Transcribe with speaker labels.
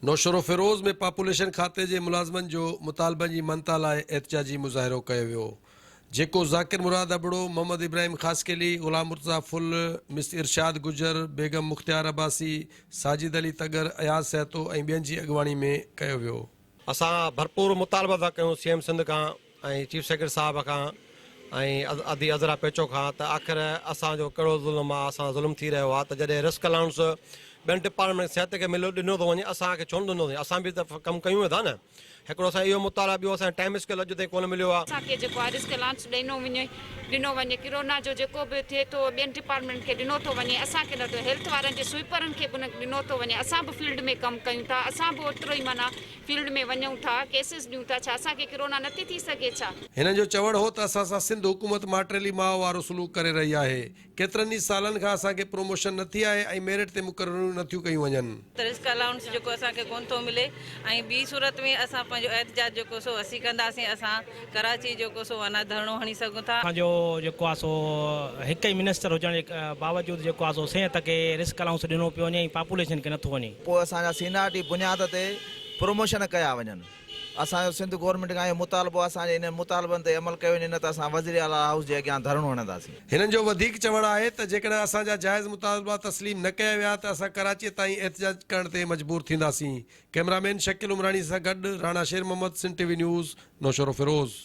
Speaker 1: Naushahro Feroze ۾ population کاتي جي ملازمن جو مطالبن جي مڃتا لاء احتجاجي مظاهرو ڪيو ويو جيڪو ذاڪر مراد ابڙو، محمد ابراهيم خاصخيلي، غلام مرتضيٰ ڦل، مس ارشاد گجر، بيگم مختيار عباسي، ساجد علي تڳر، اياز سهتو ۽ ٻين جي اڳواڻي ۾ ڪيو ويو.
Speaker 2: اسان ڀرپور مطالبا ٿا ڪيون سي ايم سنڌ کان ۽ چيف سيڪريٽري صاحب کان ۽ ادي عذرا پيچو کان ته آخر اسان جو ڪهڙو ظلم آ اسان سان ظلم ٿي رهيو آ ته جڏهن رسڪ الائونس ٻين ڊپارٽمينٽ صحت کي مليو ڏنو ٿو وڃي اسان کي ڇو نه ڏنو ٿو وڃي اسان به ته ڪم ڪيون ٿا نه هڪڙو اسان اهو مطالبو ٻيو اسان کي ٽائيم اسڪيل اڄ تائين ڪونه مليو آ.
Speaker 3: اسان کي جيڪو آ رسڪ الائونس ڏنو وڃي ڏنو وڃي ڪرونا جو جيڪو به ٿئي ٿو ٻين ڊپارٽمينٽ کي ڏنو ٿو وڃي اسان کي نه ٿو هيلٿ وارن جي سوئپرن کي به ڏنو ٿو وڃي اسان به فيلڊ ۾ ڪم ڪيون ٿا اسان به اوترو ئي معنيٰ فيلڊ ۾ وڃون ٿا ڪيسز ڏيون ٿا ڇا اسان کي ڪرونا نٿي ٿي سگهي ڇا؟
Speaker 1: هنن جو چوڻ هو ته اسان سان سنڌ حڪومت ماٽيلي ماء وارو سلوڪ ڪري رهي آهي، ڪيترن ئي سالن کان اسان کي پروموشن نه ٿي آهي ۽ ميرٽ تي مقرريون نه ٿيون ڪيون وڃن.
Speaker 4: ته رسڪ الائونس جيڪو اسان کي ڪونه ٿو ملي ۽ ٻي صورت ۾ اسان پنهنجو احتجاج جيڪو سو اسين ڪنداسين اسان ڪراچي جيڪو سو اڃا ڌرڻو هڻي سگهون ٿا.
Speaker 5: اسان جو جيڪو آهي سو هڪ ئي منسٽر هجڻ جي باوجود جيڪو آهي سو صحت کي رسڪ الائونس ڏنو پيو وڃي ۽ پاپوليشن کي نٿو وڃي.
Speaker 6: پوء اسان جا سينارٽي بنياد تي پروموشن ڪيا وڃن. اسان جو سنڌ گورنمينٽ کان اهو مطالبو آهي اسان جي انهن مطالبن تي عمل ڪيو وڃي نه ته اسان وزير اعليٰ هائوس جي اڳيان ڌرڻو هڻنداسين.
Speaker 1: هنن جو وڌيڪ چوڻ آهي ته جيڪڏهن اسان جا جائز مطالبا تسليم نه ڪيا ويا ته اسان ڪراچيء تائين احتجاج ڪرڻ تي مجبور ٿينداسين. ڪئميرا مين شڪيل عمراڻي سان گڏ Rana Sher Muhammad, Sindh T V news, Naushahro Feroze.